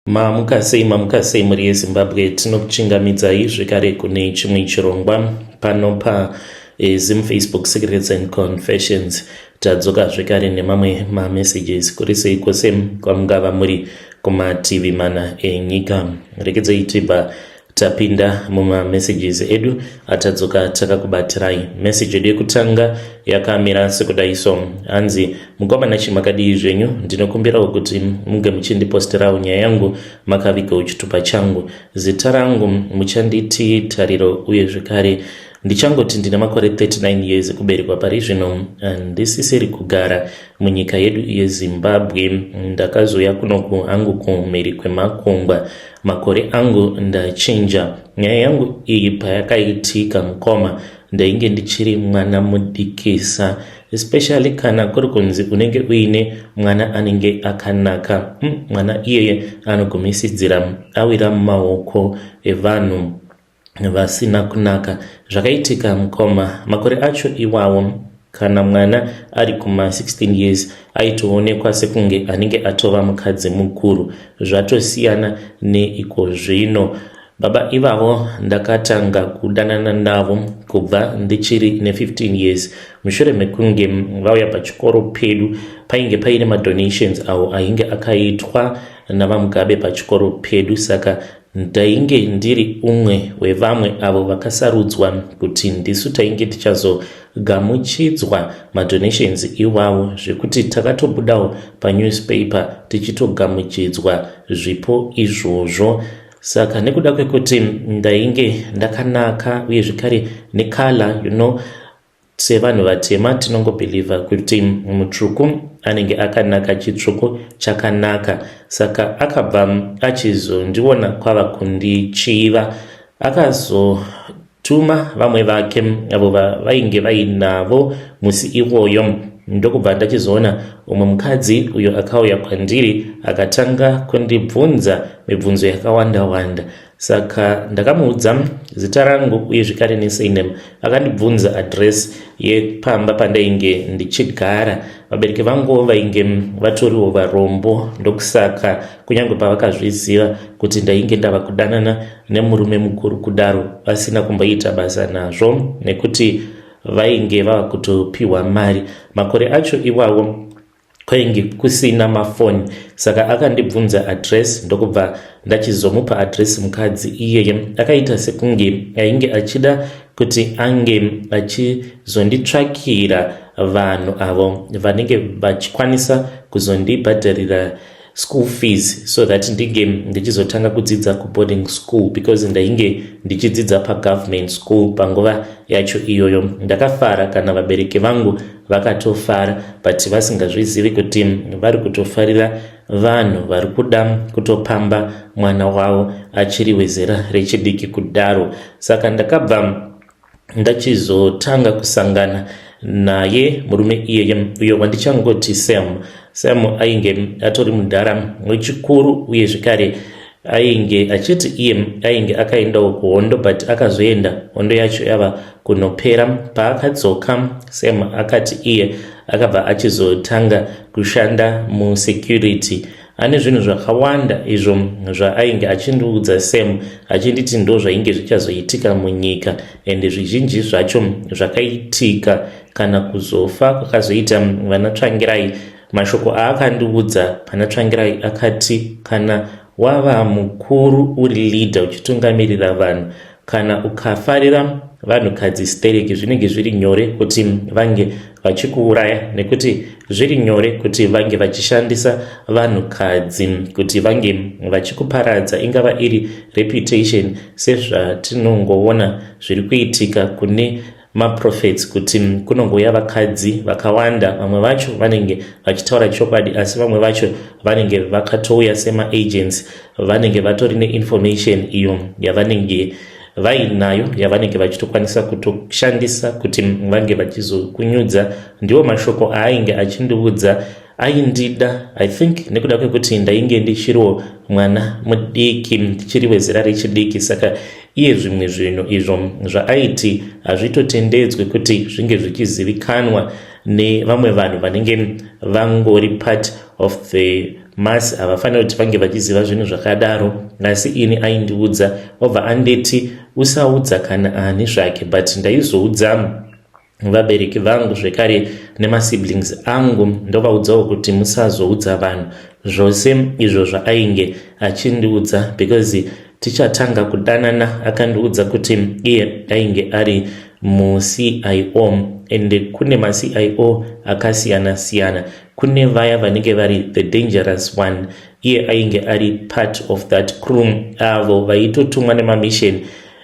Mamuka sei, mamuka sei mhuri yeZimbabwe, tinokuchingamidzai zvekare kune chimwe chirongwa pano pa Zim Facebook Secrets and Confessions. Tadzoka zvekare nemamwe mamessages. Kuri sei kwose kwamungava muri kumativi mana enyika? Rekedzai tibva tapinda mumamessages edu atadzoka takakubatirai. Message yedu yekutanga yakamira sekudai so, hanzi, "Mukomana chimakadii zvenyu? Ndinokumbirawo kuti munge muchindiposterawo nyaya yangu makavigawo chitupa changu. Zita rangu muchanditi Tariro, uye zvekare ndichangoti ndine makore 39 years ekuberekwa. Pari zvino handisisiri kugara munyika yedu yeZimbabwe. Ndakazoya kunoku hangu kumhiri kwemakungwa. Makore angu ndachinja. Nyaya yangu iyi payakaitika, mukoma, ndainge ndichiri mwana mudikisa, especially kana kuri kunzi unenge uine mwana anenge akanaka. Mwana iyeye anogumisidzira awira mumaoko evanhu vasina kunaka. Zvakaitika, mukoma, makore acho iwawo, kana mwana ari kuma16 years aitoonekwa sekunge anenge atova mukadzi mukuru. Zvatosiyana neiko zvino. Baba ivavo ndakatanga kudanana navo kubva ndichiri ne15 years, mushure mekunge vauya pachikoro pedu. Painge paine madonations awo ainge akaitwa navaMugabe pachikoro pedu, saka ndainge ndiri umwe wevamwe avo vakasarudzwa kuti ndisu tainge tichazogamuchidzwa madonations iwawo, zvekuti takatobudawo panewspaper tichitogamuchidzwa zvipo izvozvo. Saka nekuda kwekuti ndainge ndakanaka uye zvekare necolour, sevanhu vatema tinongobhilivha kuti mutsvuku anenge akanaka, chitsvuku chakanaka. Saka akabva achizondiona kwava kundichiva. Akazotuma vamwe vake avo vainge vainavo musi iwoyo, ndokubva ndachizoona umwe mukadzi uyo akauya kwandiri akatanga kundibvunza mibvunzo yakawanda wanda. Saka ndakamuudza zita rangu uye zvekare nesurname. Akandibvunza address yepamba pandainge ndichigara. Vabereki vangu vainge vatoriwo varombo, ndokusaka kunyange pavakazviziva kuti ndainge ndava kudanana nemurume mukuru kudaro, vasina kumboita basa nazvo, nekuti vainge vava kutopiwa mari. Makore acho iwawo kwainge kusina mafoni. Saka akandibvunza address, ndokubva ndachizomupa address. Mukadzi iyeye akaita sekunge ainge achida kuti ange achizonditsvakira vanhu avo vanenge vachikwanisa kuzondibhadharira school fees, so that ndinge ndichizotanga kudzidza kuboarding school, because ndainge ndichidzidza pagovernment school panguva yacho iyoyo. Ndakafara, kana vabereki vangu vakatofara, but vasingazvizivi kuti vari kutofarira vanhu vari kuda kutopamba mwana wavo achiri wezera rechidiki kudaro. Saka ndakabva ndachizotanga kusangana naye murume iyeye, uyo wandichangoti Sam. Sam ainge atori mudhara wechikuru, uye zvekare ainge achiti iye ainge akaendawo kuhondo, but akazoenda hondo yacho yava kunopera. Paakadzoka, Sam akati iye akabva achizotanga kushanda musecurity. Ane zvinhu zvakawanda izvo zvaainge achindiudza Sam, achinditi ndo zvainge zvichazoitika munyika, ende zvizhinji zvacho zvakaitika. Kana kuzofa kwakazoita vana Tsvangirai, mashoko aakandiudza pana Tsvangirai, akati kana wava mukuru, uri leader, uchitungamirira vanhu, kana ukafarira vanhukadzi stereki, zvinenge zviri nyore kuti vange vachikuuraya, nekuti zviri nyore kuti vange vachishandisa vanhukadzi kuti vange vachikuparadza, ingava iri reputation, sezvatinongoona zviri kuitika kune maprophets, kuti kunongouya vakadzi vakawanda. Vamwe vacho vanenge vachitaura chokwadi, asi vamwe vacho vanenge vakatouya semaagents, vanenge vatori neinformation iyo yavanenge vainayo, yavanenge vachitokwanisa kutoshandisa kuti vange vachizokunyudza. Ndiwo mashoko aainge achindiudza. Aindida, I think, nekuda kwekuti ndainge ndichiriwo mwana mudiki, ndichiri wezera rechidiki. Saka iye zvimwe zvinhu izvo zvaaiti hazvitotendedzwe kuti zvinge zvichizivikanwa nevamwe vanhu vanenge vangori part of the maprophets. mass havafaniri kuti vange vachiziva zvinhu zvakadaro. Asi ini aindiudza, obva anditi usaudza kana ani zvake, but ndaizoudza vabereki vangu zvekare nemasiblings angu, ndovaudzawo kuti musazoudza vanhu zvose izvo zvaainge achindiudza, because tichatanga kudanana akandiudza kuti iye ainge ari muCIO, ende kune maCIO akasiyana siyana. Kune vaya vanenge vari the dangerous one. Iye ainge ari part of that crew, avo vaitotumwa nemamission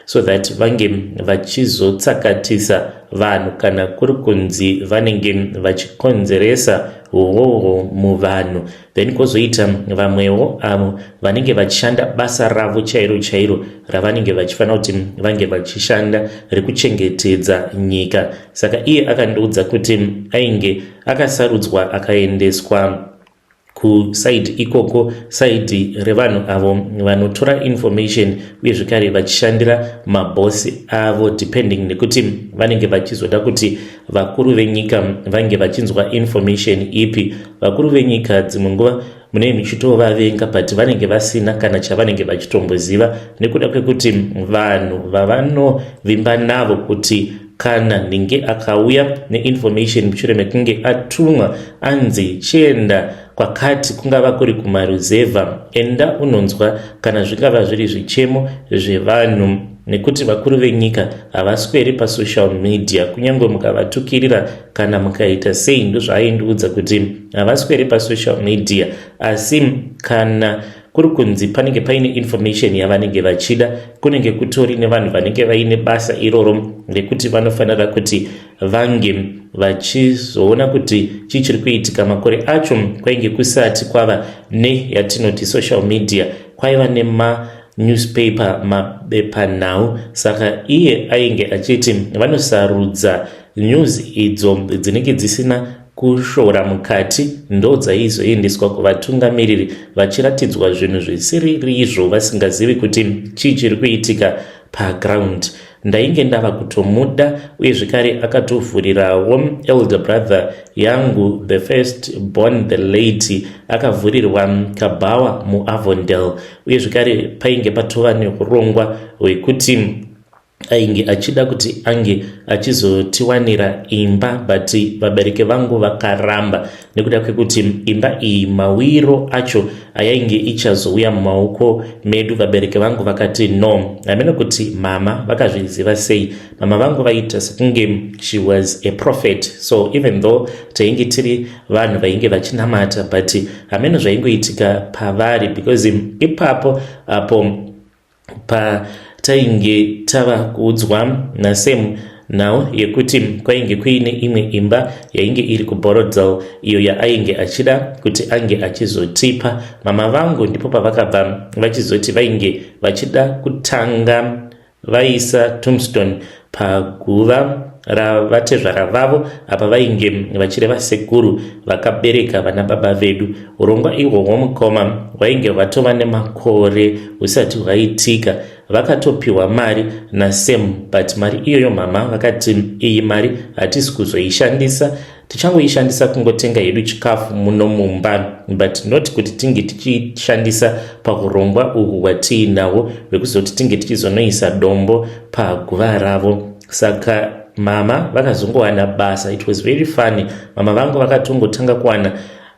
so that vange vachizotsakatisa vanhu kana kuri kunzi vanenge vachikonzeresa uhoho muvanhu. Then kwozoita vamwewo avo vanenge vachishanda basa ravo chairo chairo ravanenge vachifanira kuti vange vachishanda, rekuchengetedza nyika. Saka iye akandiudza kuti ainge akasarudzwa, akaendeswa kuside ikoko, side revanhu avo vanotora information uye zvekare vachishandira mabhosi avo, depending nekuti vanenge vachizoda kuti vakuru venyika vange vachinzwa information ipi. Vakuru venyika dzimwe nguva munenge muchitovavenga, but vanenge vasina kana chavanenge vachitomboziva, nekuda kwekuti vanhu vavanovimba navo kuti kana nhinge akauya neinformation mushure mekunge atumwa, anzi chienda kwakati, kungava kuri kumaruzevha, enda unonzwa kana zvingava zviri zvichemo zvevanhu, nekuti vakuru venyika havasweri pasocial media, kunyange mukavatukirira kana mukaita sei. Ndozvaaindiudza kuti havasweri pasocial media, asi kana kuri kunzi panenge paine information yavanenge vachida, kunenge kutori nevanhu vanenge vaine basa iroro rekuti vanofanira kuti vange vachizoona kuti chii chiri kuitika. Makore acho kwainge kusati kwava neyatinoti social media, kwaiva nemanewspaper, mabepanhau. Saka iye ainge achiti vanosarudza news idzo dzinenge dzisina kushora mukati, ndo dzaizoendeswa kuvatungamiriri, vachiratidzwa zvinhu zvisiri izvo, vasingazivi kuti chii chiri kuitika paground. Ndainge ndava kutomuda, uye zvekare akatovhurirawo elder brother yangu, the first born, the late, akavhurirwa kabhawa muAvondale. Uye zvekare painge patova neurongwa hwekuti ainge achida kuti ange achizotiwanira imba, but vabereki vangu vakaramba nekuda kwekuti imba iyi mawiro acho ayainge ichazouya mumaoko medu. Vabereki vangu vakati no. Hamene kuti mama vakazviziva sei. Mama vangu vaita sekunge she was a prophet, so even though tainge tiri vanhu vainge vachinamata, but hamene zvaingoitika pavari, because ipapo apo patainge tava kuudzwa naSam nhau yekuti kwainge kuine imwe imba yainge iri kuBorrowdale, iyo yaainge achida kuti ange achizotipa, mama vangu ndipo pavakabva vachizoti vainge vachida kutanga vaisa tombstone paguva ravatezvara vavo. Apa vainge vachireva sekuru vakabereka vana baba vedu. Urongwa ihwohwo, mukoma, hwainge hwatova nemakore husati hwaitika. Vakatopiwa mari naSam, but mari iyoyo mama vakati iyi mari hatisi kuzoishandisa, tichangoishandisa kungotenga hedu chikafu muno mumba, but not kuti tinge tichishandisa paurongwa uhwu hwatiinahwo hwekuzoti tinge tichizonoisa dombo paguva ravo. Saka mama vakazongowana basa. It was very funny. Mama vangu vakatongotanga kuwana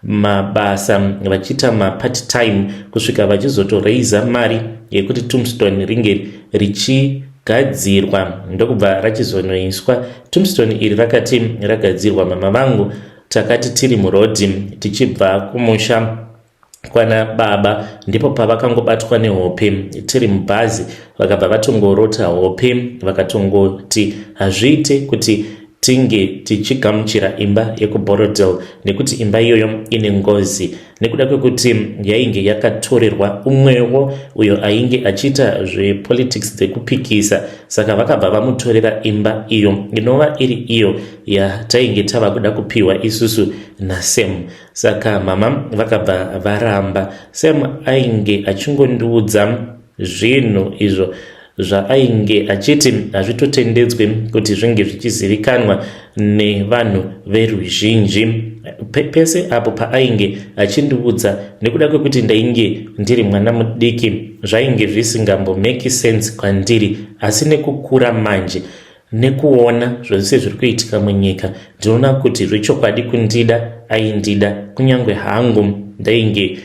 mabasa vachiita mapart time kusvika vachizotoraisa mari yekuti tombstone ringe richigadzirwa, ndokubva rachizonoiswa. Tombstone iri rakati ragadzirwa, mama vangu takati tiri murodhi tichibva kumusha kwana baba, ndipo pavakangobatwa nehope tiri mubhazi. Vakabva vatongorota hope, vakatongoti hazviite kuti tinge tichigamuchira imba yekuBorrowdale, nekuti imba iyoyo ine ngozi, nekuda kwekuti yainge yakatorerwa umwewo uyo ainge achiita zvepolitics dzekupikisa. Saka vakabva vamutorera imba iyo, inova iri iyo yatainge tava kuda kupiwa isusu naSam. Saka mama vakabva varamba. Sam ainge achingondiudza zvinhu izvo zvaainge achiti hazvitotendedzwe kuti zvinge zvichizivikanwa nevanhu veruzhinji. Pese apo paainge achindiudza, nekuda kwekuti ndainge ndiri mwana mudiki, zvainge zvisingambomeki sense kwandiri. Asi nekukura manje, nekuona zvose zviri kuitika munyika, ndinoona kuti zvechokwadi kundida aindida, kunyange hangu ndainge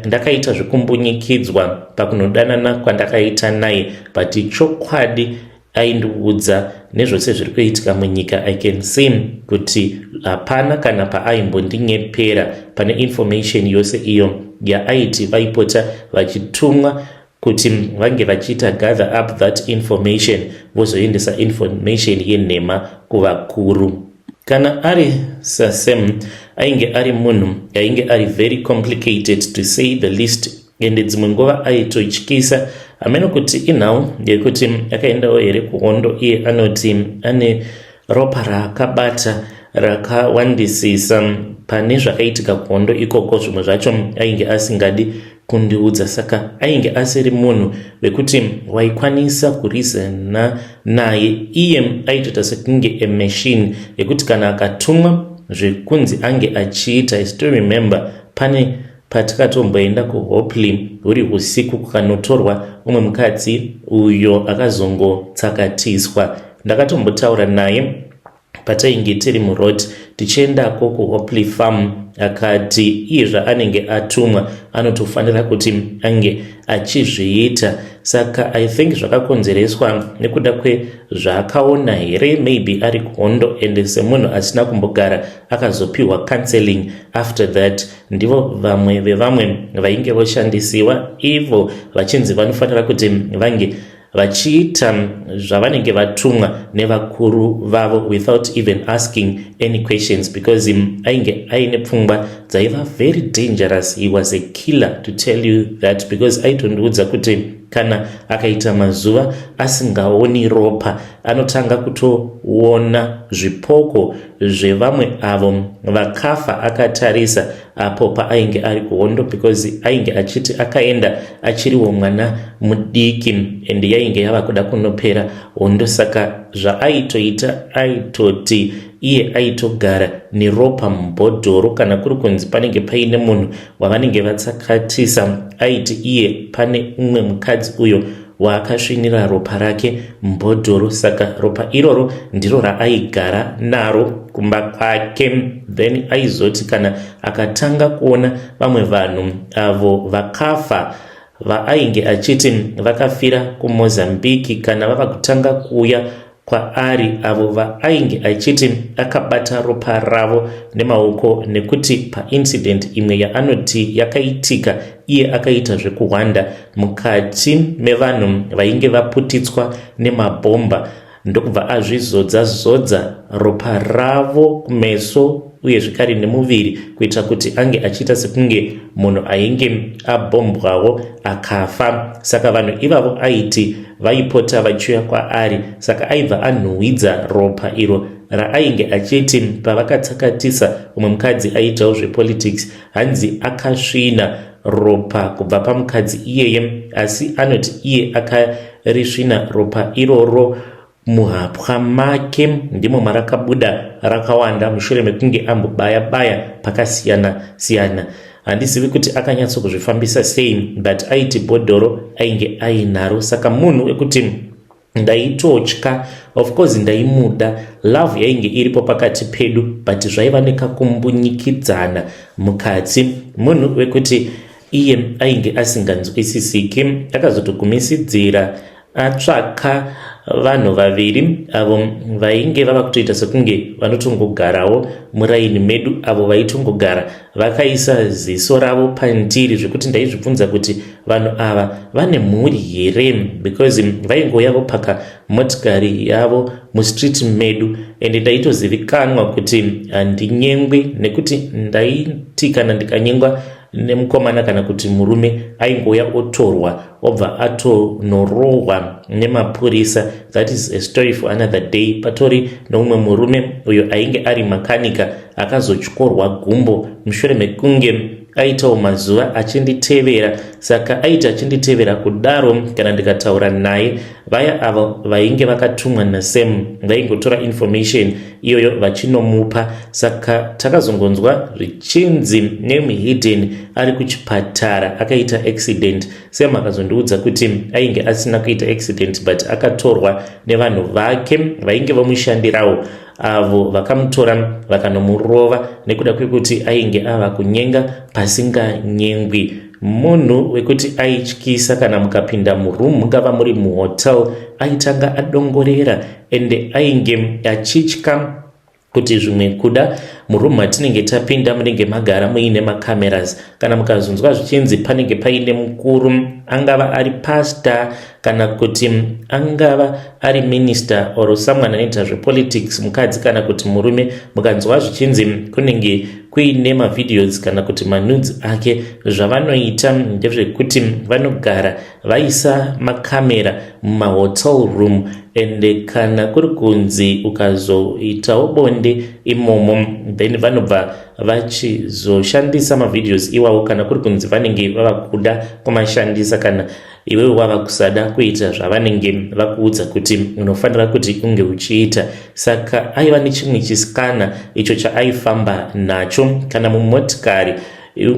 ndakaita zvekumbunyikidzwa pakunodanana kwandakaita naye, but chokwadi aindiudza nezvose zviri kuitika munyika. I can see kuti hapana kana paaimbondinyepera pane information yose iyo yaaiti vaipota vachitumwa kuti vange vachiita gather up that information, vozoendesa information yenhema kuvakuru. Kana ari saSam, ainge ari munhu ainge ari very complicated, to say the least, ende dzimwe nguva aitotyisa. Hameno kuti inhau yekuti akaendawo here kuhondo. Iye anoti ane ropa raakabata rakawandisisa pane zvakaitika kuhondo ikoko. Zvimwe zvacho ainge asingadi kundiudza, saka ainge asiri munhu wekuti waikwanisa kureasona naye. Iye aitoita sekunge a machine yekuti kana akatumwa zvekunzi ange achiita. I still remember pane patakatomboenda kuHopley huri usiku, kukanotorwa umwe mukadzi uyo akazongotsakatiswa. Ndakatombotaura naye patainge tiri muroad tichiendako kuHopley Farm, akati iye zvaanenge atumwa anotofanira kuti ange achizviita. Saka I think zvakakonzereswa nekuda kwezvaakaona here, maybe ari kuhondo, and semunhu asina kumbogara akazopiwa counseling after that. Ndivo vamwe vevamwe vainge voshandisiwa, ivo vachinzi vanofanira kuti vange vachiita zvavanenge vatumwa nevakuru vavo without even asking any questions, because ainge aine pfungwa dzaiva very dangerous. He was a killer, to tell you that, because aitondiudza kuti kana akaita mazuva asingaoni ropa, anotanga kutoona zvipoko zvevamwe avo vakafa akatarisa apo paainge ari kuhondo, because ainge achiti akaenda achiriwo mwana mudiki and yainge yava kuda kunopera hondo. Saka zvaaitoita, aitoti iye aitogara neropa mubhodhoro. Kana kuri kunzi panenge paine munhu wavanenge vatsakatisa, aiti iye pane umwe mukadzi uyo waakasvinira ropa rake mubhodhoro, saka ropa iroro ndiro raaigara naro kumba kwake. Then aizoti kana akatanga kuona vamwe vanhu avo vakafa vaainge achiti vakafira kuMozambiki, kana vava kutanga kuuya kwaari, avo vaainge achiti akabata ropa ravo nemaoko, nekuti paincident imwe yaanoti yakaitika, iye akaita zvekuhwanda mukati mevanhu vainge vaputitswa nemabhomba, ndokubva azvizodza zodza ropa ravo kumeso uye zvekare nemuviri, kuitira kuti ange achiita sekunge munhu ainge abhombwawo akafa. Saka vanhu ivavo aiti vaipota vachiuya kwaari, saka aibva anhuhwidza ropa iro raainge achiti pavakatsakatisa umwe mukadzi aiitawo zvepolitics, hanzi akasvina ropa kubva pamukadzi iyeye. Asi anoti iye akarisvina ropa iroro muhapwa make, ndimo marakabuda rakawanda mushure mekunge ambobaya baya pakasiyana siyana. Handizivi kuti akanyatsokuzvifambisa sei, but aiti bhodhoro ainge ainaro. Saka munhu wekuti ndaitotya. Of course ndaimuda, love yainge iripo pakati pedu, but zvaiva nekakumbunyikidzana mukati. Munhu wekuti iye ainge asinganzwisisiki. Akazotogumisidzira atsvaka vanhu vaviri avo vainge vava kutoita sekunge vanotongogarawo muraini medu, avo vaitongogara vakaisa ziso ravo pandiri, zvekuti ndaizvibvunza kuti vanhu ava vane mhuri here, because vaingouya vopaka motikari yavo mustreet medu, and ndaitozivikanwa kuti handinyengwi, nekuti ndaiti kana ndikanyengwa nemukomana kana kuti murume, aingouya otorwa, obva atonorohwa nemapurisa. That is a story for another day. Patori neumwe murume uyo ainge ari makanika, akazotyorwa gumbo mushure mekunge aitawo mazuva achinditevera. Saka aiti achinditevera kudaro, kana ndikataura naye Vaya avo vainge vakatumwa naSam vaingotora information iyoyo vachinomupa. Saka takazongonzwa zvichinzi Name Hidden ari kuchipatara, akaita accident. Sam akazondiudza kuti ainge asina kuita accident, but akatorwa nevanhu vake vainge vamushandirawo, avo vakamutora vakanomurova nekuda kwekuti ainge ava kunyenga pasinganyengwi. Munhu wekuti aityisa, kana mukapinda muroom, mungava muri muhotel, aitanga adongorera, ende ainge achitya kuti zvimwe kuda muroom matinenge tapinda munenge magara muine macameras. Kana mukazonzwa zvichinzi panenge paine mukuru, angava ari pastor kana kuti angava ari minister or someone anoita zvepolitics, mukadzi kana kuti murume, mukanzwa zvichinzi kunenge kuine mavideos kana kuti manudes ake, zvavanoita ndezvekuti vanogara vaisa makamera mumahotel room. Ende kana kuri kunzi ukazoitawo bonde imomo, then vanobva vachizoshandisa mavideos iwawo kana kuri kunzi vanenge vava kuda kumashandisa, kana iwewe wava kusada kuita zvavanenge vakuudza kuti unofanira kuti unge uchiita. Saka aiva nechimwe chisikana icho chaaifamba nacho. Kana mumotikari,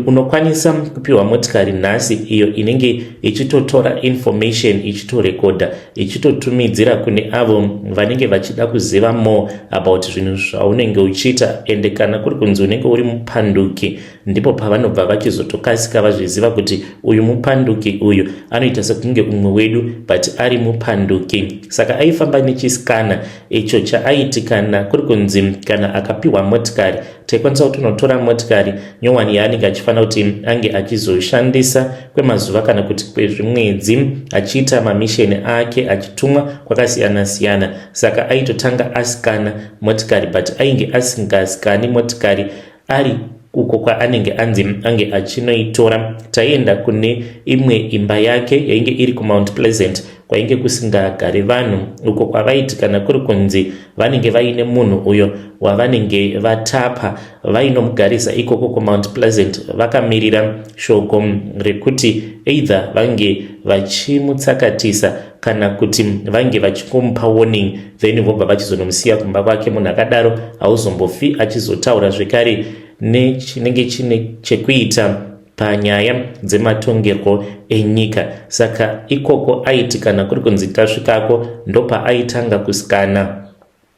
unokwanisa kupiwa motikari nhasi iyo inenge ichitotora information, ichitorekodha, ichitotumidzira kune avo vanenge vachida kuziva more about zvinhu zvaunenge uchiita. Ende kana kuri kunzi unenge uri mupanduki, ndipo pavanobva vachizotokasika vazviziva kuti uyu mupanduki, uyu anoita sekunge umwe wedu but ari mupanduki. Saka aifamba nechisikana icho chaaiti kana kuri kunzi kana akapiwa motikari, taikwanisa kutonotora motikari nyowani yaanenge achifanira kuti ange achizoshandisa kwemazuva kana kuti kwezvimwedzi, achiita mamisheni ake, achitumwa kwakasiyana-siyana. Saka aitotanga asikana motikari, but ainge asingasikani motikari ari uko kwaanenge anzi ange achinoitora. Taienda kune imwe imba yake yainge iri kuMount Pleasant, kwainge kusingagari vanhu, uko kwavaiti kana kuri kunzi vanenge vaine munhu uyo wavanenge vatapa, vainomugarisa ikoko kuMount Pleasant, vakamirira shoko rekuti either vange vachimutsakatisa kana kuti vange vachingomupa warning, then vobva vachizonomusiya kumba kwake. Munhu akadaro hauzombofi achizotaura zvekare nechinenge chine chekuita panyaya dzematongerwo enyika. Saka ikoko aiti kana kuri kunzi tasvikako, ndopaaitanga kusikana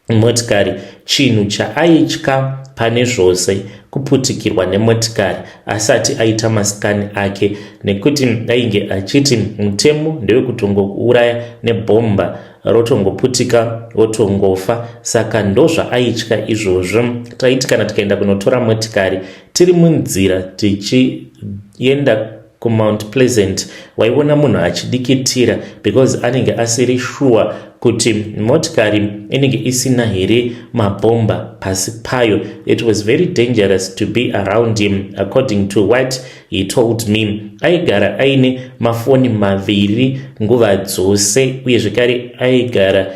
motikari. Chinhu chaaitya pane zvose kuputikirwa nemotikari asati aita masikani ake, nekuti ainge achiti mutemo ndewekutongouraya nebhomba, rotongoputika, wotongofa. Saka ndozvaaitya izvozvo. Taiti kana tikaenda kunotora motikari, tiri munzira tichienda kuMount Pleasant, waiona munhu achidikitira because anenge asiri sure kuti motikari inenge isina here mabhomba pasi payo. It was very dangerous to be around him, according to what he told me. Aigara aine mafoni maviri nguva dzose, uye zvekare aigara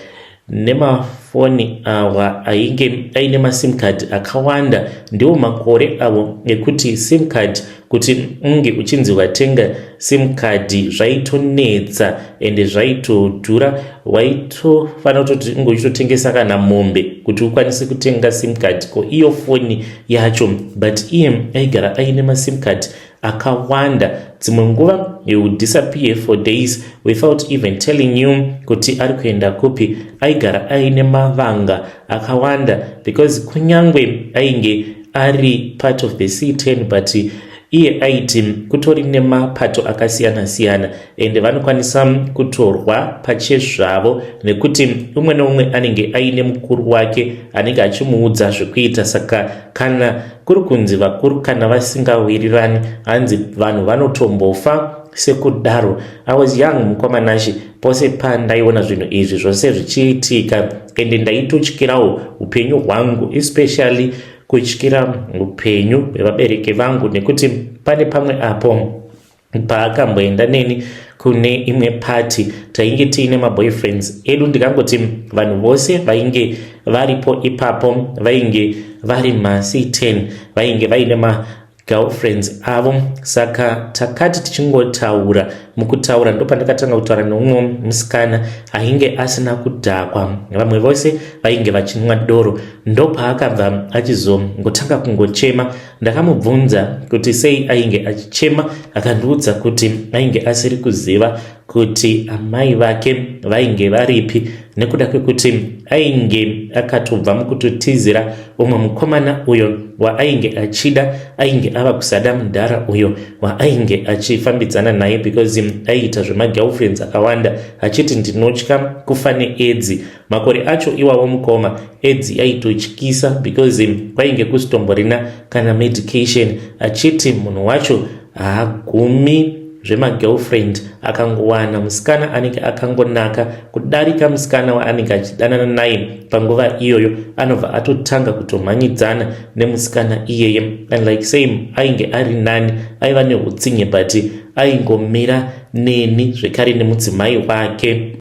nemafoni awa ainge aine masim card akawanda. Ndiwo makore avo ekuti sim card, kuti unge uchinzi watenga sim card, zvaitonetsa ende zvaitodhura. Waitofanira kutoti unge uchitotengesa kana mombe kuti ukwanise kutenga sim card, ko iyo foni yacho. But iye aigara aine masim card akawanda. Dzimwe nguva he would disappear for days without even telling you kuti ari kuenda kupi. Aigara aine mavanga akawanda because kunyangwe ainge ari part of the C10, but iye aiti kutori nemapato akasiyana-siyana, ende vanokwanisa kutorwa pachezvavo nekuti umwe neumwe anenge aine mukuru wake anenge achimuudza zvekuita. Saka kana kuri kunzi vakuru kana vasingawirirani, hanzi vanhu vanotombofa sekudaro. I was young, mukwamanashi, pose pandaiona zvinhu izvi zvose zvichiitika, ende ndaitotyirawo upenyu hwangu, especially kutyira upenyu hwevabereki vangu, nekuti pane pamwe apo paakamboenda neni kune imwe party. Tainge tiine maboyfriends edu. Ndikangoti vanhu vose vainge varipo ipapo vainge vari maC10, vainge vaine ma girlfriends avo. Saka takati tichingotaura, mukutaura ndopandakatanga kutaura neumwe musikana ainge asina kudhakwa, vamwe vose vainge vachinwa doro. Ndopaakabva achizongotanga kungochema. Ndakamubvunza kuti sei ainge achichema, akandiudza kuti ainge asiri kuziva kuti amai vake vainge varipi, nekuda kwekuti ainge akatobva mukutotizira umwe mukomana uyo waainge achida. Ainge ava kusada mudhara uyo waainge achifambidzana naye because aiita zvemagirlfriends akawanda, achiti, "Ndinotya kufa neAIDS." Makore acho iwawo, mukoma, AIDS yaitotyisa because kwainge kusitomborina kana medication. Achiti munhu wacho haagumi zvemagirlfriend, akangowana musikana anenge akangonaka kudarika musikana waanenge achidanana naye panguva iyoyo, anobva atotanga kutomhanyidzana nemusikana iyeye. And like same ainge ari nani, aiva neutsinye, but aingomira neni zvekare nemudzimai wake.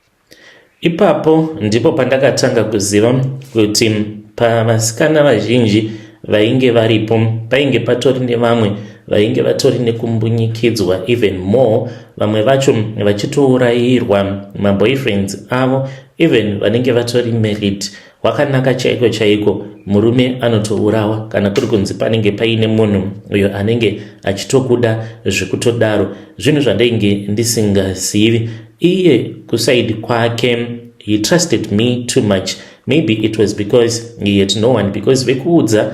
Ipapo ndipo pandakatanga kuziva kuti pavasikana vazhinji vainge varipo, painge patori nevamwe vainge vatori nekumbunyikidzwa even more, vamwe vacho vachitourayirwa maboyfriends avo, even vanenge vatori married. Wakanaka chaiko chaiko, murume anotourawa kana kuri kunzi panenge paine munhu uyo anenge achitokuda zvekutodaro. Zvinhu zvandainge ndisingazivi. Iye kuside kwake, he trusted me too much. Maybe it was because he had no one, because vekuudza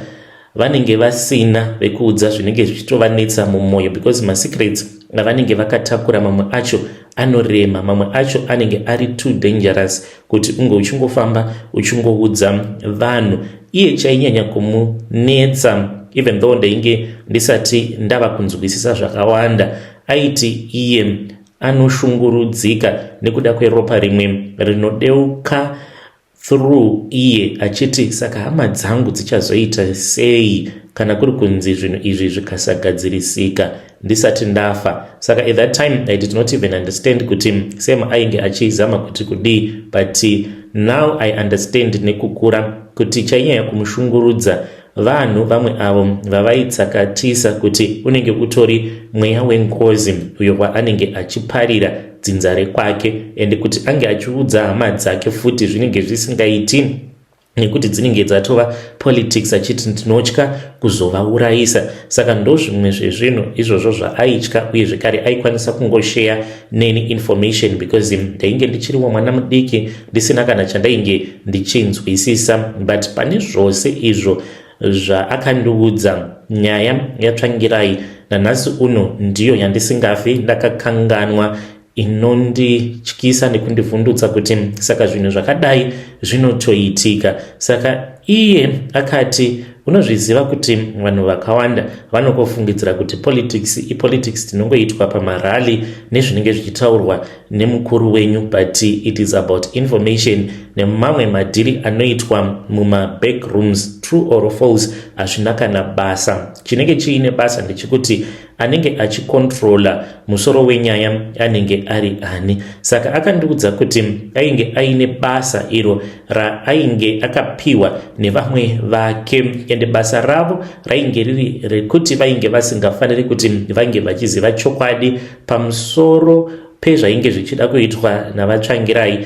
vanenge vasina, vekuudza zvinenge zvichitovanetsa mumwoyo, because masecrets avanenge vakatakura mamwe acho anorema, mamwe acho anenge ari too dangerous kuti unge uchingofamba uchingoudza vanhu. Iye chainyanya kumunetsa, even though ndainge ndisati ndava kunzwisisa zvakawanda, aiti iye anoshungurudzika nekuda kweropa rimwe rinodeuka through iye, achiti, "Saka hama dzangu dzichazoita sei kana kuri kunzi zvinhu izvi zvikasagadzirisika ndisati ndafa?" Saka at that time I did not even understand kuti Sam ainge achizama kuti kudii, but now I understand nekukura kuti chainyanya kumushungurudza vanhu vamwe avo vavaitsakatisa kuti unenge utori mweya wengozi uyo waanenge achiparira dzinza rekwake, ende kuti ange achiudza hama dzake futi zvinenge zvisingaiti nekuti dzinenge dzatova politics, achiti, "Ndinotya kuzovaurayisa." Saka ndo zvimwe zvezvinhu izvozvo zvaaitya. Uye zvekare aikwanisa kungosheya neni information because ndainge ndichiriwo mwana mudiki, ndisina kana chandainge ndichinzwisisa. But pane zvose izvo zvaakandiudza, nyaya yaTsvangirai nanhasi uno ndiyo yandisingafi ndakakanganwa, inondityisa nekundivhundutsa kuti saka zvinhu zvakadai zvinotoitika. Saka iye akati, "Unozviziva kuti vanhu vakawanda vanokofungidzira kuti politics ipolitics tinongoitwa pamarally nezvinenge zvichitaurwa nemukuru wenyu, but it is about information nemamwe madhiri anoitwa mumabackrooms. True or false hazvina kana basa. Chinenge chiine basa ndechekuti anenge achikontrola musoro wenyaya anenge ari ani." Saka akandiudza kuti ainge aine basa iro raainge akapiwa nevamwe vake, ende basa ravo rainge riri rekuti vainge vasingafaniri kuti vange vachiziva chokwadi pamusoro pezvainge zvichida kuitwa naVaTsvangirai,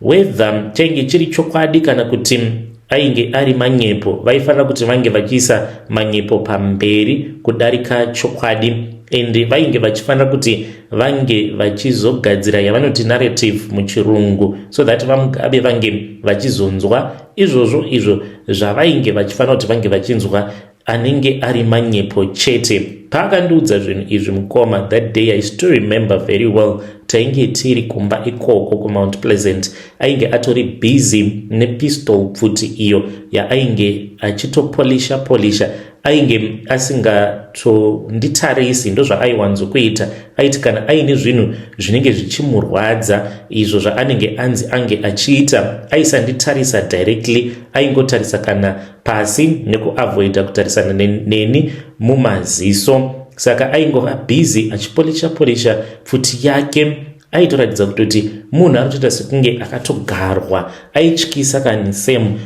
whether chainge chiri chokwadi kana kuti ainge ari manyepo. Vaifanira kuti vange vachiisa manyepo pamberi kudarika chokwadi, and vainge vachifanira kuti vange vachizogadzira yavanoti narrative muchirungu, so that VaMugabe vange vachizonzwa izvozvo izvo zvavainge vachifanira kuti vange vachinzwa, anenge ari manyepo chete. Paakandiudza zvinhu izvi, mukoma, that day I still remember very well. Tainge tiri kumba ikoko kuMount Pleasant. Ainge atori busy nepistol, pfuti iyo yaainge achitopolisha polisha. Ainge asingatonditarisi, ndozvaaiwanzokuita. Aiti kana aine zvinhu zvinenge zvichimurwadza izvo zvaanenge anzi ange achiita, aisanditarisa directly, aingotarisa kana pasi nekuavoida kutarisana neni mumaziso. Saka aingova busy achipolisha polisha pfuti yake. Aitoratidza kutoti munhu ari kutoita sekunge akatogarwa. Aityisa kani Sam,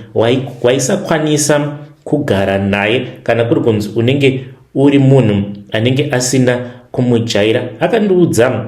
waisakwanisa kugara naye kana kuri kunzi unenge uri munhu anenge asina kumujaira. Akandiudza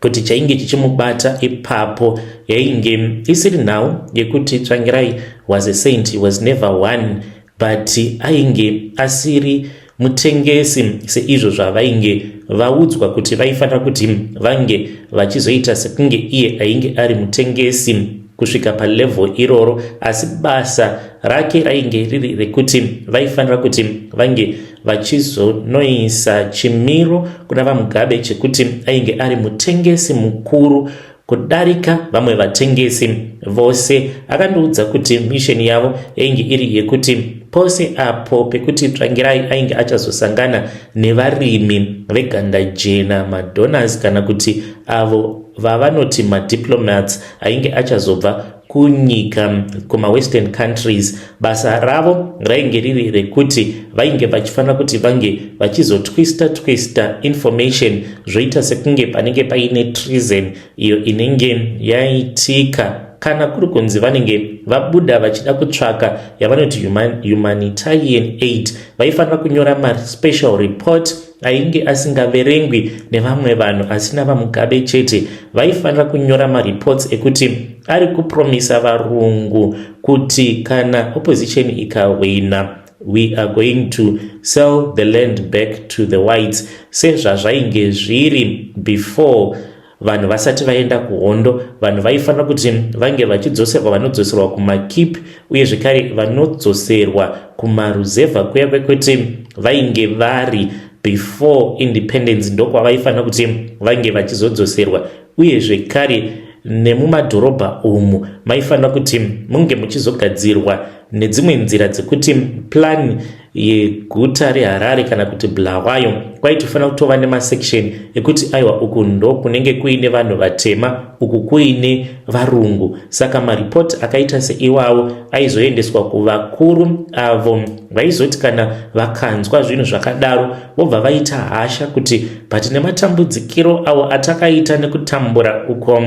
kuti chainge chichimubata ipapo yainge isiri nhau yekuti Tsvangirai was a saint, he was never one, but ainge asiri mutengesi seizvo zvavainge vaudzwa kuti vaifanira kuti vange vachizoita sekunge iye ainge ari mutengesi kusvika palevel iroro. Asi basa rake rainge riri rekuti vaifanira kuti vange vachizonoisa chimiro kuna VaMugabe chekuti ainge ari mutengesi mukuru kudarika vamwe vatengesi vose. Akandiudza kuti mission yavo yainge iri yekuti pose apo pekuti Tsvangirai ainge achazosangana nevarimi veganda jena, madonors, kana kuti avo vavanoti madiplomats ainge achazobva kunyika kumawestern countries, basa ravo rainge riri rekuti vainge vachifanira kuti vange vachizotwista twista information, zvoita sekunge panenge paine treason iyo inenge yaitika. Kana kuri kunzi vanenge vabuda vachida kutsvaka yavanoti humanitarian aid, vaifanira kunyora maspecial report ainge asingaverengwi nevamwe vanhu asina VaMugabe chete. Vaifanira kunyora mareports ekuti ari kupromisa varungu kuti kana opposition ikawina, we are going to sell the land back to the whites, sezvazvainge zviri before vanhu vasati vaenda kuhondo. Vanhu vaifanira kuti vange vachidzoserwa, vanodzoserwa kumakeep, uye zvekare vanodzoserwa kumaruzevha kuya kwekuti vainge vari before independence, ndokwavaifanira kuti vange vachizodzoserwa. Uye zvekare nemumadhorobha umu maifanira kuti munge muchizogadzirwa nedzimwe nzira dzekuti plan yeguta reHarare kana kuti Bulawayo kwaitofanira kutova nemasection ekuti aiwa, uku ndo kunenge kuine vanhu vatema, uku kuine varungu. Saka maripoti akaita seiwawo aizoendeswa kuvakuru avo vaizoti kana vakanzwa zvinhu zvakadaro vobva vaita hasha kuti but nematambudzikiro avo atakaita nekutambura uko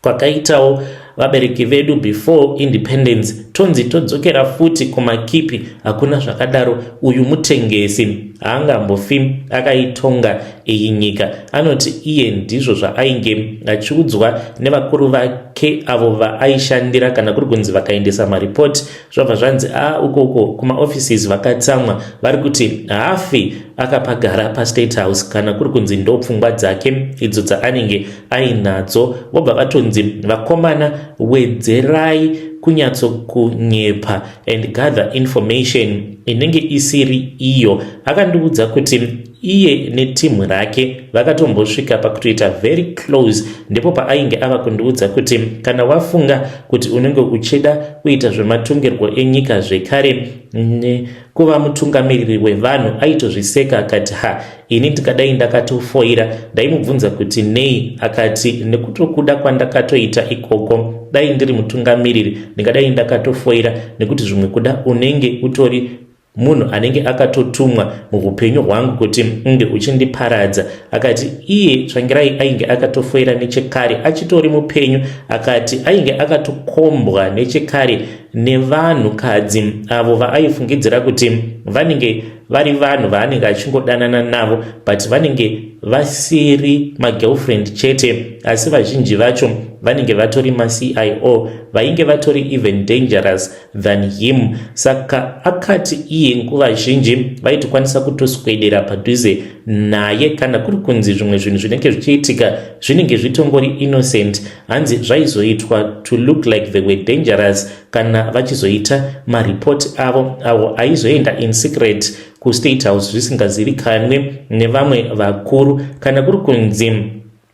kwakaitawo vabereki vedu before independence, tonzi todzokera futi kumakipi? Hakuna zvakadaro. Uyu mutengesi, haangambofi akaitonga iyi nyika. Anoti iye ndizvo zvaainge achiudzwa nevakuru vake avo vaaishandira. Kana kuri kunzi vakaendesa maripoti, zvabva zvanzi a ukoko kumaoffices vakatsamwa, vari kuti haafi akapagara paState House kana kuri kunzi ndo pfungwa dzake idzo dzaanenge ainadzo. Vobva vatonzi, "Vakomana, wedzerai kunyatsokunyepa and gather information inenge isiri iyo." Akandiudza kuti iye netimu rake vakatombosvika pakutoita very close. Ndipo paainge ava kundiudza kuti kana wafunga kuti unenge uchida kuita zvematongerwo enyika zvekare nekuva mutungamiriri wevanhu, aitozviseka akati, "Ha, ini ndikadai ndakatofoira." Ndaimubvunza kuti nei, akati nekutokuda kwandakatoita ikoko, dai ndiri mutungamiriri ndingadai ndakatofoira, nekuti zvimwe kuda unenge utori munhu anenge akatotumwa muupenyu hwangu kuti unge uchindiparadza. Akati iye Tsvangirai ainge akatofoira nechekare achitori mupenyu. Akati ainge akatokombwa nechekare nevanhukadzi avo vaaifungidzira kuti vanenge vari vanhu vaanenge achingodanana navo, but vanenge vasiri magirlfriend chete, asi vazhinji vacho vanenge vatori maCIO vainge vatori even dangerous than him. Saka akati iye nguva zhinji vaitokwanisa kutoswedera padhuze naye kana kuri kunzi zvimwe zvinhu zvinenge zvichiitika zvinenge zvitongori innocent. Hanzi zvaizoitwa to look like they were dangerous kana vachizoita maripoti avo, avo aizoenda in secret kuState House zvisingazivikanwe nevamwe vakuru. Kana kuri kunzi,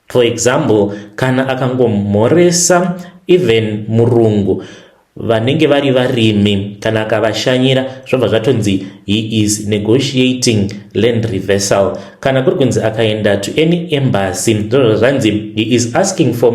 for example, kana akangomhoresa even murungu vanenge vari varimi, kana akavashanyira, zvobva zvatonzi he is negotiating land reversal. Kana kuri kunzi akaenda to any embassy, ndozva zvanzi he is asking for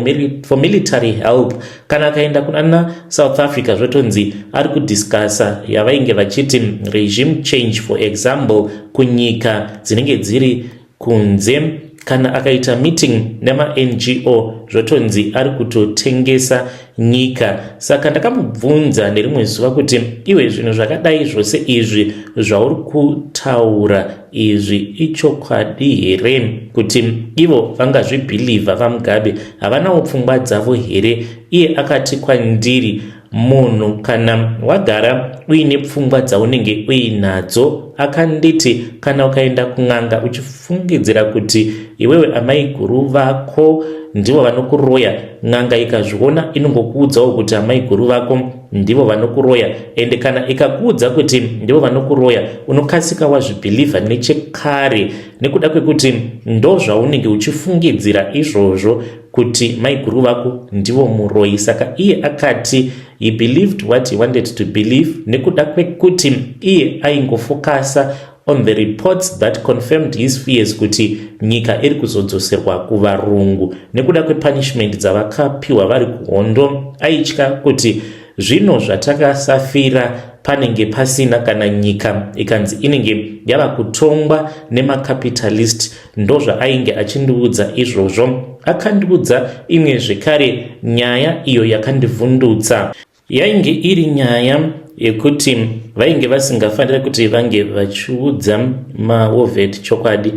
military help. Kana akaenda kunana South Africa, zvotonzi ari kudiscussa yavainge vachiti regime change, for example, kunyika dzinenge dziri kunze. Kana akaita meeting nemaNGO, zvotonzi ari kutotengesa nyika. Saka ndakamubvunza nerimwe zuva kuti iwe, zvinhu zvakadai zvose izvi zvauri kutaura izvi ichokwadi here, kuti ivo vangazvibhilivha? VaMugabe havanawo pfungwa dzavo here? Iye akati kwandiri, munhu kana wagara uine pfungwa dzaunenge uinadzo, akanditi kana ukaenda kun'anga uchifungidzira kuti iwewe amai guru vako ndivo vanokuroya, n'anga ikazviona inongokuudzawo kuti amai guru vako ndivo vanokuroya. Ende kana ikakuudza kuti ndivo vanokuroya, unokasika wazvibhilivha nechekare, nekuda kwekuti ndo zvaunenge uchifungidzira izvozvo kuti maiguru vako ndivo muroyi. Saka iye akati he believed what he wanted to believe, nekuda kwekuti iye aingofokasa on the reports that confirmed his fears kuti nyika iri kuzodzoserwa kuvarungu nekuda kwepunishment dzavakapiwa vari kuhondo. Aitya kuti zvino zvatakasafira panenge pasina kana nyika ikanzi inenge yava kutongwa nemacapitalist. Ndozvaainge achindiudza izvozvo. Akandiudza imwe zvekare nyaya iyo yakandivhundutsa. Yainge iri nyaya yekuti vainge vasingafaniri kuti vange vachiudza mawar vet chokwadi.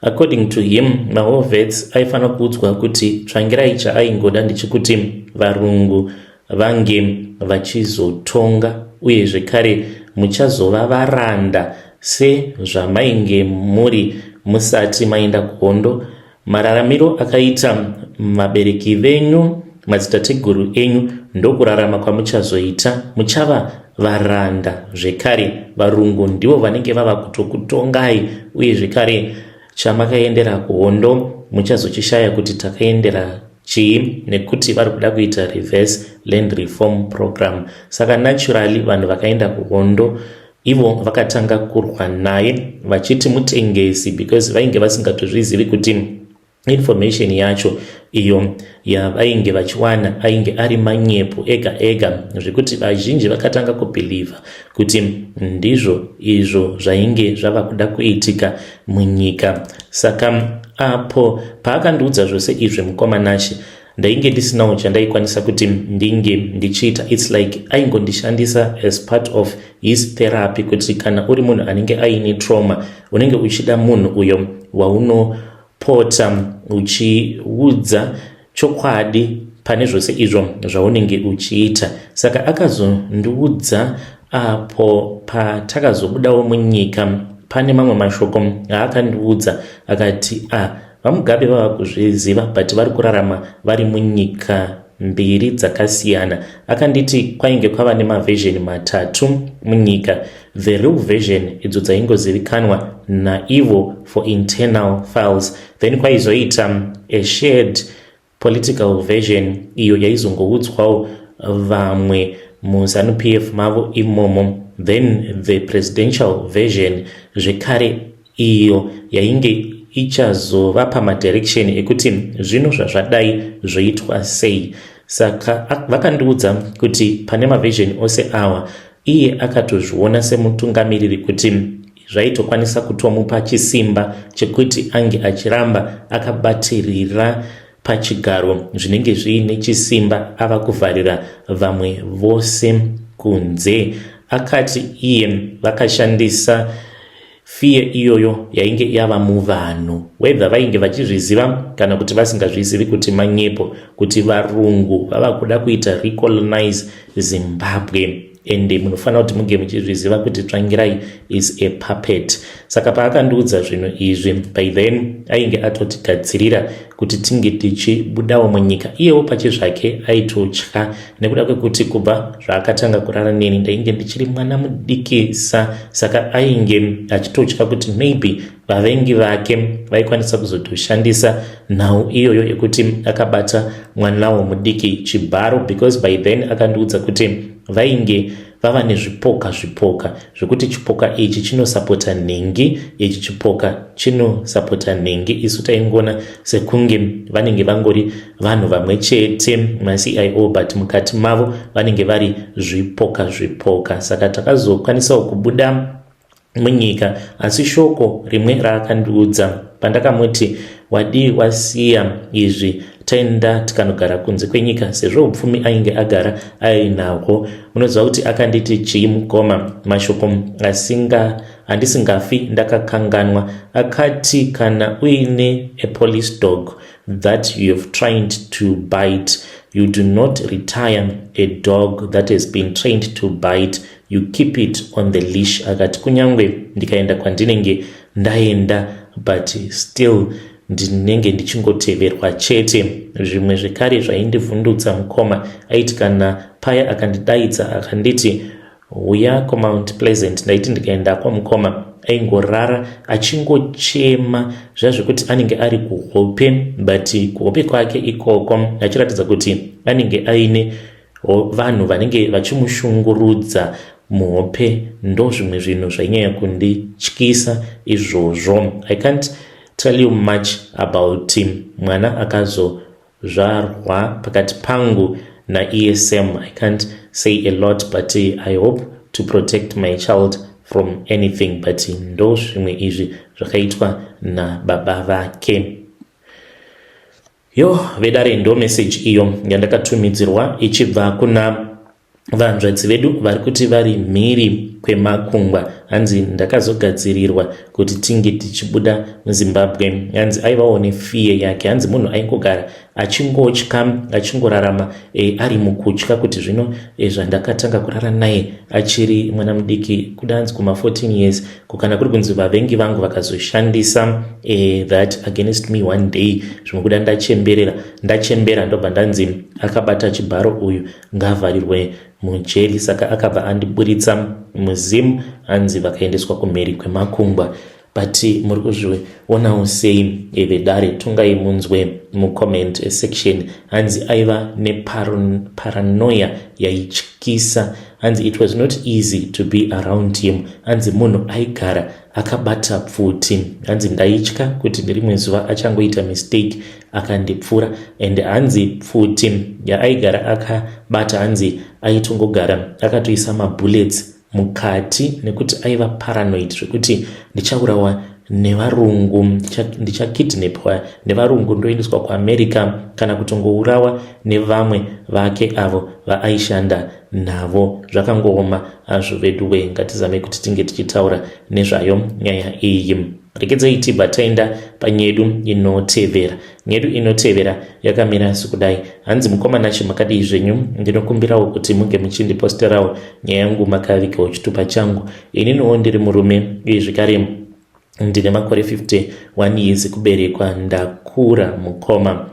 According to him, mawar vets aifanira kuudzwa kuti Tsvangirai chaaingoda ndechekuti varungu vange vachizotonga, uye zvekare muchazova varanda sezvamainge muri musati maenda kuhondo. Mararamiro akaita vabereki venyu, madzitateguru enyu, ndokurarama kwamuchazoita. Muchava varanda zvekare. Varungu ndivo vanenge vava kutokutongai, uye zvekare chamakaendera kuhondo muchazochishaya kuti takaendera chii, nekuti vari kuda kuita reverse land reform program. Saka naturally vanhu vakaenda kuhondo ivo vakatanga kurwa naye vachiti mutengesi, because vainge vasingatozvizivi kuti information yacho iyo yavainge vachiwana ainge ari manyepo ega ega, zvekuti vazhinji vakatanga kubhilivha kuti ndizvo izvo zvainge zvava kuda kuitika munyika. Saka apo paakandiudza zvose izvi, mukoma Nashe, ndainge ndisinawo chandaikwanisa kuti ndinge ndichiita. It's like aingondishandisa as part of his therapy, kuti kana uri munhu anenge aine trauma, unenge uchida munhu uyo waunopota uchiudza chokwadi pane zvose izvo zvaunenge uchiita. Saka akazondiudza apo patakazobudawo munyika, pane mamwe mashoko aakandiudza. Akati a ah, VaMugabe vava kuzviziva, but vari kurarama vari munyika mbiri dzakasiyana. Akanditi kwainge kwava nemaversion matatu munyika: the real version, idzo dzaingozivikanwa naivo for internal files, then kwaizoita a shared political version iyo yaizongoudzwawo vamwe muZANU PF mavo imomo, then the presidential version zvekare, iyo yainge ichazovapa madirection ekuti zvino zvazvadai zvoitwa sei. Saka vakandiudza kuti pane maversion ose awa, iye akatozviona semutungamiriri kuti zvaitokwanisa kutomupa chisimba chekuti ange achiramba akabatirira pachigaro zvinenge zviine chisimba, ava kuvharira vamwe vose kunze. Akati iye vakashandisa fear iyoyo yainge yava muvanhu, whether vainge vachizviziva kana kuti vasingazvizivi kuti manyepo, kuti varungu vava kuda kuita recolonize Zimbabwe, ende munofanira kuti munge muchizviziva kuti Tsvangirai is a puppet. Saka paakandiudza zvinhu izvi, by then ainge atotigadzirira kuti tinge tichibudawo munyika. Iyewo pachizvake aitotya, nekuda kwekuti kubva zvaakatanga kurara neni ndainge ndichiri mwana mudikisa. Saka ainge achitotya kuti maybe vavengi vake vaikwanisa kuzotoshandisa nhau iyoyo yekuti akabata mwanawo mudiki chibharo, because by then akandiudza kuti vainge vava nezvipoka zvipoka, zvekuti chipoka ichi chinosapota nhingi, ichi chipoka chinosapota nhingi. Isu taingona sekunge vanenge vangori vanhu vamwe chete, maCIO, but mukati mavo vanenge vari zvipoka zvipoka. Saka takazokwanisawo kubuda munyika. Asi shoko rimwe raakandiudza pandakamuti, "Wadii wasiya izvi? taenda tikanogara kunze kwenyika sezvo upfumi ainge agara ainahwo. Munoziva kuti akanditi chii mukoma? Mashoko asinga andisingafi ndakakanganwa. Akati kana uine a police dog that you have trained to bite, you do not retire a dog that has been trained to bite, you keep it on the leash. Akati kunyangwe ndikaenda kwandinenge ndaenda, but still ndinenge ndichingoteverwa chete. Zvimwe zvekare zvaindivhundutsa mukoma, aiti kana paya akandidaidza akanditi uya kuMount Pleasant, ndaiti ndikaenda kwamukoma aingorara achingochema zviya zvekuti anenge ari kuhope, but kuhope kwake ikoko achiratidza kuti anenge aine vanhu vanenge vachimushungurudza muhope. Ndo zvimwe zvinhu zvainyanya kundityisa izvozvo. I can't tell you much about him. Mwana akazozvarwa pakati pangu naesm, I can't say a lot, but I hope to protect my child from anything. But ndo zvimwe izvi zvakaitwa nababa vake. Yo vedare, ndo message iyo yandakatumidzirwa ichibva kuna vanzvadzi vedu vari kuti vari mhiri kwemakungwa. Hanzi ndakazogadzirirwa kuti tinge tichibuda muZimbabwe. Hanzi aivawo nefear yake. Hanzi munhu aingogara achingotya, achingorarama ari mukutya kuti zvino zvandakatanga kurara naye achiri mwana mudiki, kuda hanzi kuma14 years, kukana kuri kunzi vavengi vangu vakazoshandisa that against me one day, zvimwe kuda ndachemberera, ndachembera, ndobva ndanzi akabata chibharo uyu, ngavharirwe mujeri. Saka akabva andiburitsa muZim. Hanzi vakaendeswa kumhiri kwemakungwa. But muri kuzvionawo sei vedare? Tungai munzwe mucomment section. Hanzi aiva neparanoia yaityisa. Hanzi it was not easy to be around him. Hanzi munhu aigara akabata pfuti. Hanzi ndaitya kuti nerimwe zuva achangoita mistake akandipfura. And hanzi pfuti yaaigara akabata, hanzi aitongogara akatoisa mabullets mukati nekuti aiva paranoid zvekuti ndichaurawa nevarungu, ndichakidnapwa nevarungu ndoendeswa kuAmerica, kana kutongourawa nevamwe vake avo vaaishanda navo. Zvakangooma hazvo veduwe. Ngatizame kuti tinge tichitaura nezvayo nyaya iyi. Regedzai tibva taenda panyedu inotevera. Nyedu inotevera yakamira sekudai. Hanzi, "Mukoma Nashe, makadii zvenyu? Ndinokumbirawo kuti munge muchindiposterawo nyaya yangu makavigawo chitupa changu. Ininiwo ndiri murume uye zvekare ndine makore 51 years ekuberekwa. Ndakura mukoma,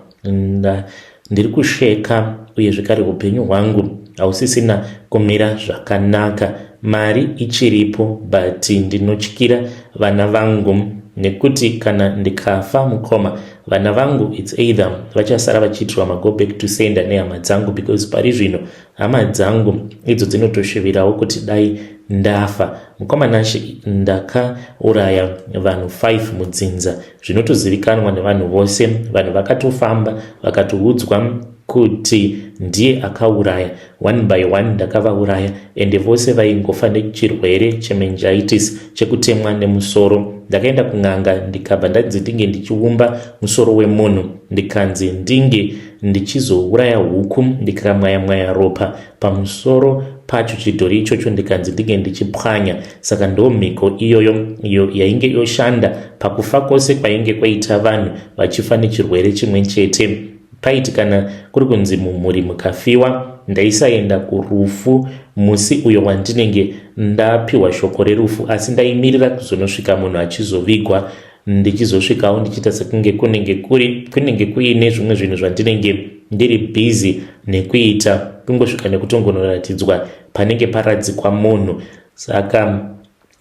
ndiri kusheka uye zvekare upenyu hwangu hausisina kumira zvakanaka. Mari ichiripo, but ndinotyira vana vangu nekuti kana ndikafa mukoma, vana vangu it's either vachasara vachiitirwa mago back to sender nehama dzangu, because pari zvino hama dzangu idzo dzinotoshuvirawo kuti dai ndafa. Mukoma Nashe, ndakauraya vanhu 5 mudzinza, zvinotozivikanwa nevanhu vose. Vanhu vakatofamba vakatoudzwa kuti ndiye akauraya. One by one ndakavauraya, ende vose vaingofa nechirwere chemeningitis, chekutemwa nemusoro. Ndakaenda kun'anga, ndikabva ndanzi ndinge ndichiumba musoro wemunhu, ndikanzi ndinge ndichizouraya huku, ndikamwaya mwaya ropa pamusoro pacho chidhori ichocho, ndikanzi ndinge ndichipwanya. Saka ndo mhiko iyoyo iyo yainge yoshanda pakufa kwose kwainge kwaita vanhu vachifa nechirwere chimwe chete. Paiti kana kuri kunzi mumhuri mukafiwa, ndaisaenda kurufu musi uyo wandinenge ndapiwa shoko rerufu, asi ndaimirira kuzonosvika munhu achizovigwa, ndichizosvikawo ndichiita sekunge kunenge kuri kunenge kuine zvimwe zvinhu zvandinenge ndiri busy nekuita, kungosvika nekutongonoratidzwa panenge paradzikwa munhu. Saka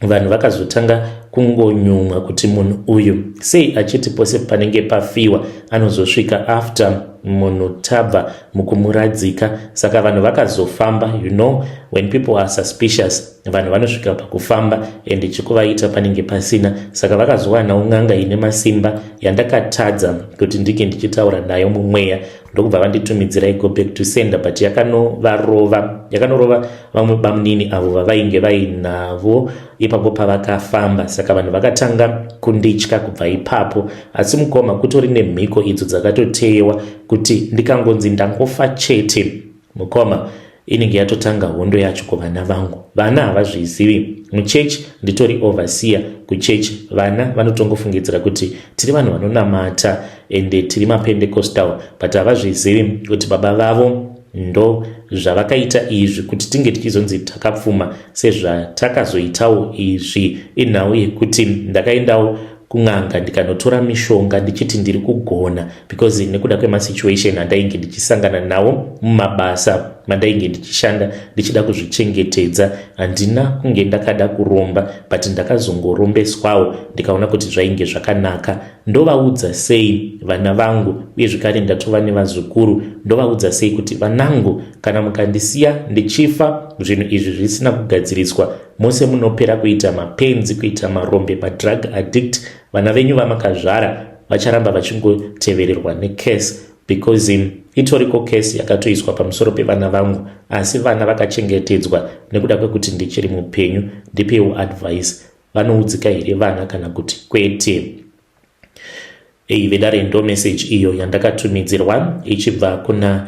vanhu vakazotanga kungonyumwa kuti munhu uyu sei achiti pose panenge pafiwa anozosvika after munhu tabva mukumuradzika. Saka vanhu vakazofamba. You know when people are suspicious, vanhu vanosvika pakufamba and chikuvaita panenge pasina. Saka vakazowanawo n'anga ine masimba yandakatadza kuti ndinge ndichitaura nayo mumweya, ndokubva vanditumidzirai go back to sender, but yakanovarova, yakanorova vamwe bamunini avo vavainge vainavo ipapo pavakafamba. Saka Saka vanhu vakatanga kunditya kubva ipapo. Asi mukoma, kutori nemhiko idzo dzakatoteyewa kuti ndikangonzi ndangofa chete, mukoma, inenge yatotanga hondo yacho kuvana vangu. Vana havazvizivi. Muchechi nditori overseer kuchechi. Vana vanotongofungidzira kuti tiri vanhu vanonamata ende tiri maPentecostal, but havazvizivi kuti baba vavo ndo zvavakaita izvi kuti tinge tichizonzi takapfuma sezvatakazoitawo izvi. Inhau yekuti ndakaendawo kun'anga ndikanotora mishonga ndichiti ndiri kugona, because nekuda kwemasituation andainge ndichisangana nawo mumabasa mandainge ndichishanda, ndichida kuzvichengetedza. Handina kunge ndakada kuromba, but ndakazongorombeswawo, ndikaona kuti zvainge zvakanaka. Ndovaudza sei vana vangu? Uye zvekare ndatova nevazukuru. Ndovaudza sei kuti, "Vanangu, kana mukandisiya ndichifa, zvinhu izvi zvisina kugadziriswa, mose munopera kuita mapenzi, kuita marombe, madrug addict? Vana venyu vamakazvara vacharamba vachingotevererwa necurse," because itoriko case yakatoiswa pamusoro pevana vangu, asi vana vakachengetedzwa nekuda kwekuti ndichiri mupenyu. Ndipewo advice, vanoudzika here vana kana kuti kwete? Ei vedare, ndo message iyo yandakatumidzirwa ichibva kuna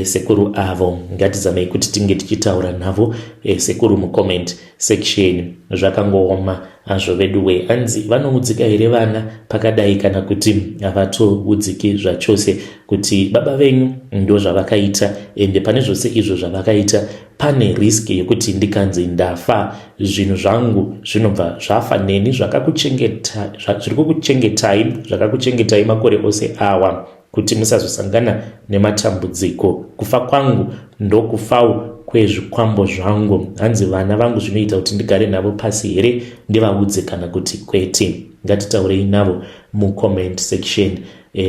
sekuru avo. Ngatizamei kuti tinge tichitaura navo sekuru mucomment section. Zvakangooma hazvo veduwe. Hanzi vanoudzika here vana pakadai, kana kuti havatoudziki zvachose, kuti baba venyu ndo zvavakaita? Ende pane zvose izvo zvavakaita, pane risk yekuti ndikanzi ndafa, zvinhu zvangu zvinobva zvafa neni, zviri kukuchengetai, zvakakuchengetai makore ose awa, kuti musazosangana nematambudziko. Kufa kwangu ndokufawo kwezvikwambo zvangu. Hanzi vana vangu zvinoita kuti ndigare navo pasi here, ndivaudze, kana kuti kwete? Ngatitaurei navo mucomment section.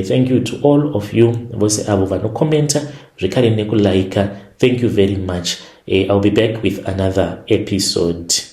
Thank you to all of you, vose avo vanokomenta zvekare nekulaika. Thank you very much. I'll be back with another episode.